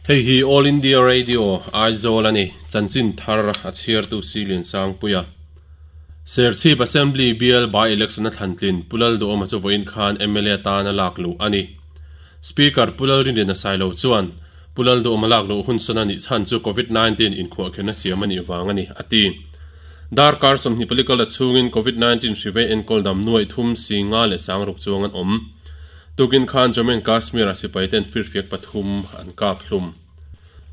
Hei hi All India Radio, Aizawl a ni. Chanchin thar a chhiartu Silian Sangpuia. Serchhip Assembly bial by-election a thlantlin Pu Lalduhawma chu vawiin khan mla atan a lak luh a ni. Speaker Pu Lalrinliana Sailo chuan Pu Lalduhawma lak luh hun sawn a nih chhan chu Covid 19 inkhuahkhirhna siam a nih vang a ni, a ti. Darkar 24 kal la chhungin Covid 19 hri vei enkawl dam nuaih thum si nga leh sangruk chuang an awm. Tukin khan Jammu and Kashmir-ah sipaiten firfiak pathum an kap hlum.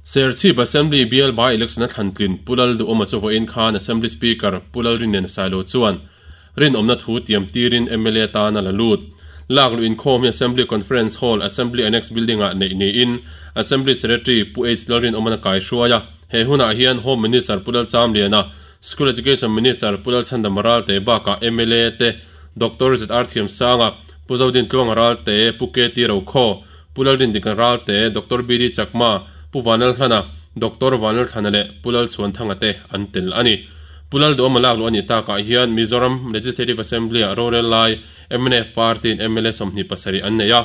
Serchhip Assembly bial by-election a thlantlin Pu Lalduhawma chu vawiin khan Assembly Speaker Pu Lalrinliana Sailo chuan rinawmna thu tiam tirin mla tan a la lut. Lak luh inkhawm hi Assembly Conference Hall, Assembly Annex Building-ah neih niin Assembly Secretary Pu H Lalrinawman a kaihruai a. He hunah hian Home Minister Pu Lalchamliana, School Education Minister Pu Lalchhandama Ralte bakah mla te Doctor ZR Thiamsanga, Pu Zodin Tluanga Ralte, Pu KT Rokhaw, Pu Lalrindika Ralte, Doctor BD Chakma, Pu Vanlalhlana, Doctor Vanlalthlana leh Pu Lalchhuanthanga te an tel a ni. Pu Lalduhawma lak luh a nih takah hian Mizoram Legislative Assembly-ah rorel lai mnf party-in mla 27 an nei a,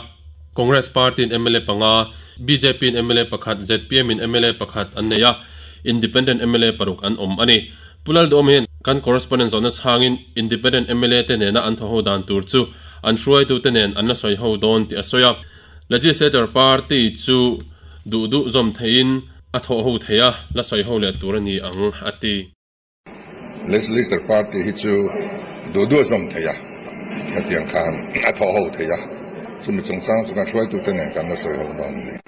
Congress party-in mla panga, BJP-in mla pakhat, ZPM-in mla pakhat an nei a, Independent mla paruk an awm a ni. Pu Lalduhawma hian kan correspondent zawhna chhangin Independent mla te nena an thaw ho dan tur chu an hruaitute nen an la sawi ho dawn tih a sawi a. Legislature party chu duh duh zawm theihin a thawh ho thei a, la sawi ho leh tur a ni ang, a ti. Legislature party hi chu duh duh a zawm thei a, hetiang khan a thawh ho thei a, chumi chungchang chu kan hruaitute nen kan la sawi ho dawn a ni.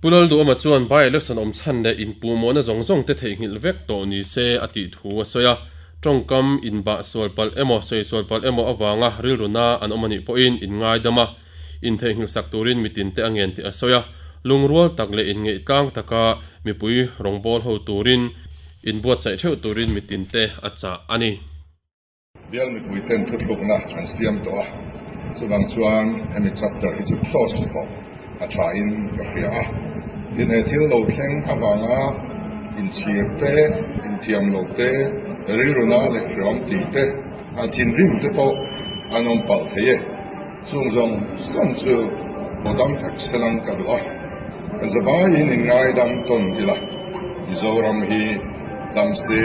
Pu Lalduhawma chuan by-election awm chhan leh inpuhmawhna zawng zawng te theihnghilh vek tawh ni se a tih thu a sawi a. Tawngkam inbah sual palh emaw, sawi sual palh emaw avanga rilruna an awm a nih pawhin inngaidam a, intheihnghilh sak turin mitin te a ngen tih a sawi a. Lungrual tak leh inngeih tlang taka mipui rawngbâwl ho turin inbuatsaih theuh turin mitin te a chah a ni. Bial mipuiten thuthlukna an siam tawh a, chuvang chuan hemi chapter hi chu close tawh a tha in ka hria a. Tin he thil lo thleng avanga inchhir te, inthiam lo te, rilruna leh hreawm tih te, a thinrim te pawh an awm palh thei e. Chung zawng zawng chu haw dam vek selang ka duh a, kan zavaiin inngaidam tawn ila, Mizoram hi dam se.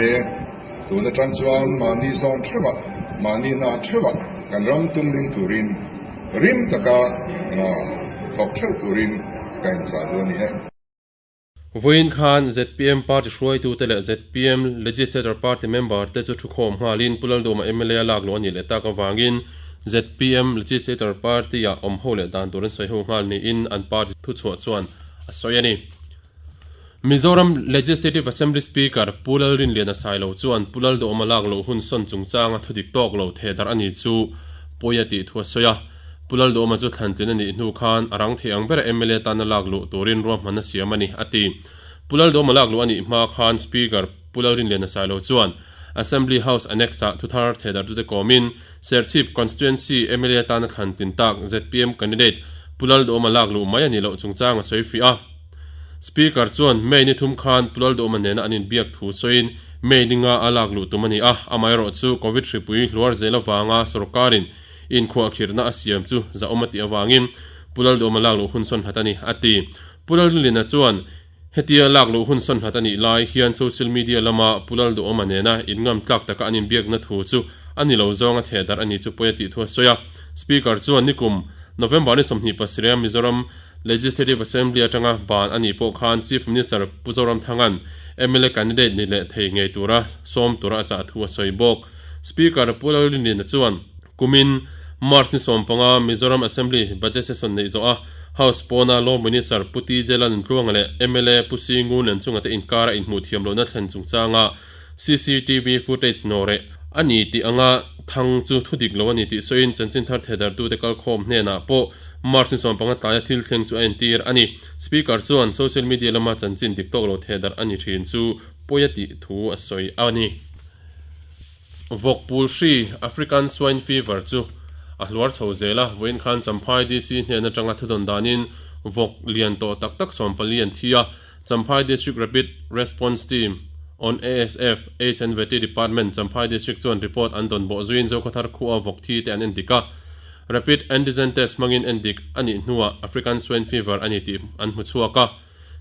Tun atang chuan mahni zawn theuhah, mahni hna theuhah kan ram tum ding turin rim taka hna thawk theuh turin ka inchah duh a ni e. Vawiin khan zpm party hruaitute leh zpm Legislature Party member te chu thukhawm nghalin Pu Lalduhma mla a lak luh a nih leh tak avangin zpm Legislature Party-ah awm ho leh dan tur an sawi ho nghal niin an party thuchhuah chuan a sawi a ni. Mizoram Legislative Assembly Speaker Pu Lalrinliana Sailo chuan Pu Lalduhawma lak loh hun sawn chungchanga thudik tawk lo theh darh a ni chu pawi a tih thu a sawi a. Pu Lalduhawma chu thlantlin a nih hnu khan a rang thei ang bera mla tana lak luh turin ruahmanna siam a ni, a ti. Pu Lalduhawma lak luh a nih hma khan Speaker Pu Lalrinliana Sailo chuan Assembly House Annex-ah thuthar theh darhtute kawmin Serchhip Constituency mla tana thlantlin tak zpm candidate Pu Lalduhawma lak luh mai a nih loh chungchang a sawi fiah a. Speaker chuan May ni thum khan Pu Lalduhawma nena an inbiak thu sawiin May ni nga a lak luh tum a ni a, amaherawhchu Covid hripui hluar zel avanga sorkarin inkhuahkhirhna a siam chu zahawm a tih avangin Pu Lalduhawma lak luh hun sawn hlat a ni, a ti. Pu Lalrinlina chuan hetia lak luh hun sawn hlat a nih lai hian social media lama Pu Lalduhawma nena inngam tlak taka an inbiakna thu chu a ni lo zawng a theh darh a ni chu pawi a tih thu a sawi a. Speaker chuan nikum November ni 27 a Mizoram Legislative Assembly atanga ban a nih pawh khan Chief Minister Pu Zoramthanga'n mla candidate ni leh thei ngei tura sawm tura a chah thu a sawi bawk. Speaker Pu Lalrinliana chuan kumin March ni 15 Mizoram Assembly Budget Session neih zawh a House pawna Law Minister Pu TJ Lalnuntluanga leh mla Pu Si Ngun Lianchunga te inkara inhmuh thiam lohna thlen chungchanga CCTV footage nawreh a ni tih anga thang chu thudik lo a ni tih sawiin chanchin thar thehdarhtute kalkhawm hnenah pawh March ni 15 tlaia thil thleng chu a entir a ni. Speaker chuan social media lama chanchin dik tawk lo thehdarh a ni thin chu pawi a tih thu a sawi a ni. Vawk pul hri, African Swine Fever, chu a hluar chho zel a, vawiin khan Champhai DC hnen atanga thudawn danin vawk lian tawh tak tak 14 an thi a, Champhai District Rapid Response Team on ASF, HNVT Department, Champhai District chuan report an dawn bawh zuiin Zokhawthar khua vawk thi te an endik a. Rapid Antigen Test hmangin endik a nih hnuah African Swine Fever a ni tih an hmu chhuak a.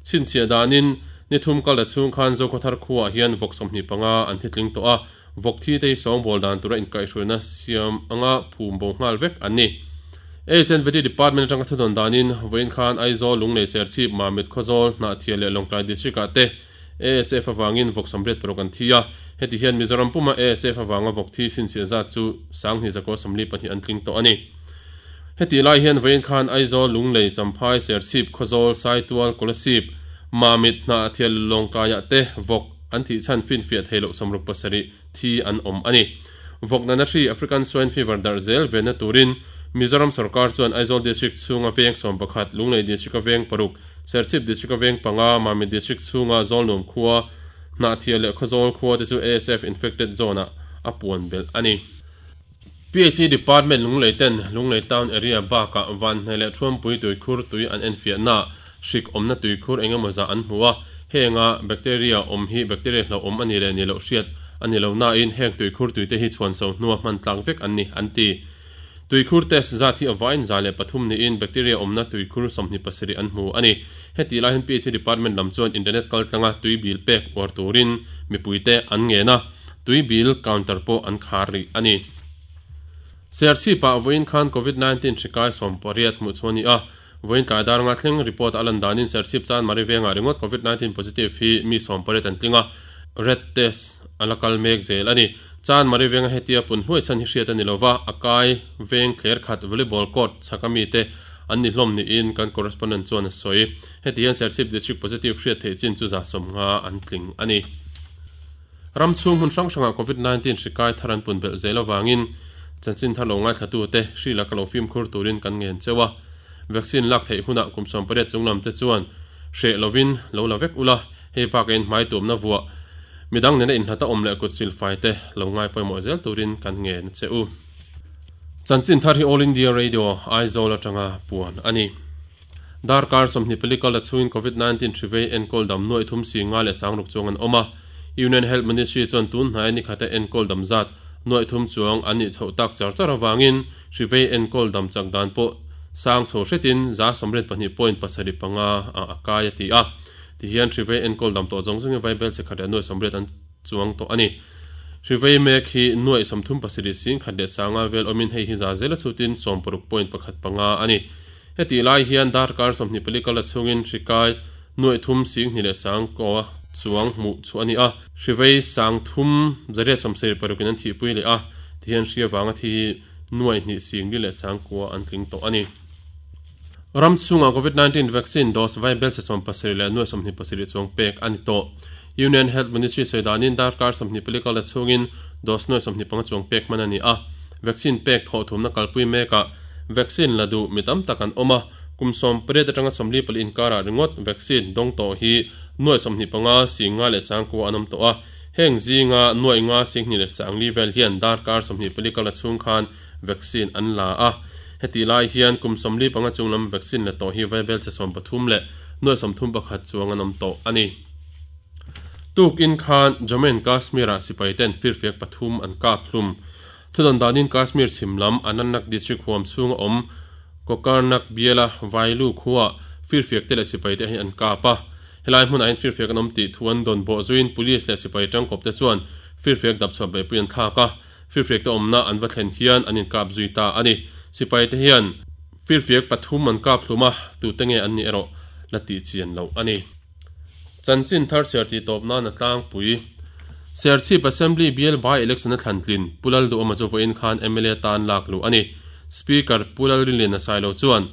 Chhinchhiah danin ni thum kal ta chhung khan Zokhawthar khuaah hian vawk 25 an thi tling tawh a, vawk thi te hi sawngbawl dan tura inkaihhruaina siam anga phum bo nghal vek an ni. HNVT Department atanga thudawn danin vawiin khan Aizawl, Lunglei, Serchhip, Mamit, Khawzawl, Hnahthial leh Lawngtlai District ah te ASF avangin vawk 86 an thi a, heti hian Mizoram puma ASF avanga vawk thi chhinchhiah zat chu 2142 an tling tawh a ni. Hetih lai hian vawiin khan Aizawl, Lunglei, Champhai, Serchhip, Khawzawl, Saitual, Kolasib, Mamit, Hnahthial, Lawngtlaiah te vawk an thih chhan finfiah thei loh 67 thi an awm a ni. Vawk nana hri African Swine Fever darh zel venna turin Mizoram sorkar chuan Aizawl District chhunga veng 11, Lunglei District-a veng paruk, Serchhip District-a veng panga, Mamit District chhunga Zawlnuam khua, Hnahthial leh Khawzawl khua te chu ASF Infected Zone-ah a puan belh a ni. PHE Department Lunglei ten Lunglei Town Area bakah Vanhnai leh Thuampui tuikhur tui an enfiahnaah hrik awmna tuikhur engemaw zah an hmu a, henga bacteria awm hi bacteria hlauhawm a ni leh ni loh hriat a ni lo nain heng tuikhur tuite hi chhuanso hnua hman tlak vek an ni, an ti. Tuikhur test zat hi a vain 103 niin bacteria awmna tuikhur 27 an hmu a ni. Hetih lai hian PHE Department lam chuan internet kaltlanga tui bil pek uar turin mipuite an ngen a, tui bil counter pawh an khar rih a ni. Serchhipah vawiin khan Covid 19 hri kai 18 hmuh chu a ni a, vawiin tlai dar nga thleng report a lan danin Serchhip chan Mari vengah ringawt Covid 19 positive hi mi 18 an tling a, red test a la kal mek zel a ni. Chan Mari venga hetia pun hluai chhan hi hriat a ni lova, a kai veng thler khat volleyball court chhaka mite an ni hlawm niin kan correspondent chuan a sawi. Heti hian Serchhip district positive hriat theih chin chu 50 an tling a ni. Ram chhung hmun hrang hrangah Covid 19 hri kai thar an pun belh zel avangin chanchin thar lo ngaithlatute hri laka lo fimkhur turin kan ngen cheu a. Vaccine lak theih hunah kum 18 chung lam te chuan hreh lovin lo la vek ula, hei bakah in hmai tuamna vuah midang nena inhlata awm leh kut silfai te lo ngai pawimawh zel turin kan ngen che u. Chanchin thar hi All India Radio Aizawl atanga puan a ni. Darkar 24 kal a chhungin Covid 19 hri vei enkawl dam nuaih thum si nga leh sangruk chuang an awm a. Union Health Ministry chuan tun hnaia ni khata enkawl dam zat nuaih thum chuang an nih chhoh tak char char avangin hri vei enkawl dam chak dan pawh sang chho hretin 72.75 ah a kai a ti a. Tihian hri vei enkawl dam tawh zawng zawngin vaibel che khat leh nuaih 80 an chuang tawh a ni. Hri vei mek hi nuaih 37 sing khat leh sanga vel awmin hei hi za zela chhutin 60.15 a ni. Hetih lai hian darkar 24 kal a chhungin hri kai nuaih thum sing hnih leh sang kaw chuang hmuh chu a ni a. Hri vei sang thum zariat sawmsarih parukin an thihpui leh a, tihian hri avanga thi hi nuaih hnih sing li leh sang kua an tling tawh a ni. Ram chhungah Covid 19 vaccine dose vai belchhe 17 leh nuaih 27 chuang pek a ni tawh. Union Health Ministry sawi danin darkar 24 kal a chhungin dose nuaih 25 chuang pek hman a ni a. Vaccine pek thawh thumna kalpui mekah Vaccine la duh mi tam tak an awm a, kum 18 atanga 44 inkarah ringawt vaccine dawng tawh hi nuaih 25 sing nga leh sangkua an awm tawh a, heng zinga nuaih nga sing hnih leh sangli vel hian darkar 24 kal a chhung khan vaccine an la a. Hetih lai hian kum 45 chunglam vaccine la tawh hi vaibelchhe 13 leh nuaih 31 chuang an awm tawh a ni. Tukin khan Jammu and Kashmir-ah sipaiten firfiak pathum an kap hlum. Thudawn danin Kashmir chhim lam Anantnag district huam chhunga awm Kokarnag biala Vailu khuaah firfiak te leh sipai te hi an kap a. Helai hmunah hian firfiak an awm tih thu an dawn bawh zuiin police leh sipai tangkawp te chuan firfiak dap chhuah beihpui an thlak a. Firfiak te awmna an va thlen hian an inkap zui ta a ni. Sipai te hian firfiak pathum an kap hlum a, tute nge an nih erawh la tih chian loh a ni. Chanchin thar chhiar tih tawp nan a tlangpui. Serchhip Assembly bial by election a thlan tlin Pu Lalduhawma chu vawiin khan mla tan lak luh a ni. Speaker Pu Lalrinliana Sailo chuan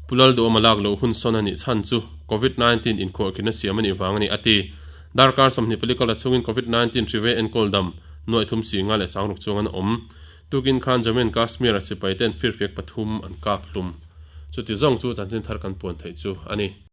Pu Lalduhawma lak luh hun sawn a nih chhan chu Covid 19 inkhuahkhirhna siam a nih vang a ni a ti. Darkar 24 kal a chhungin Covid 19 hri ve enkawl dam nuaih thum si nga leh sangruk chuang an awm. Tukin khan Jammu and Kashmir-a sipaiten firfiak pathum an kap hlum. Chuti zawng chu chanchin thar kan puan theih chu a ni.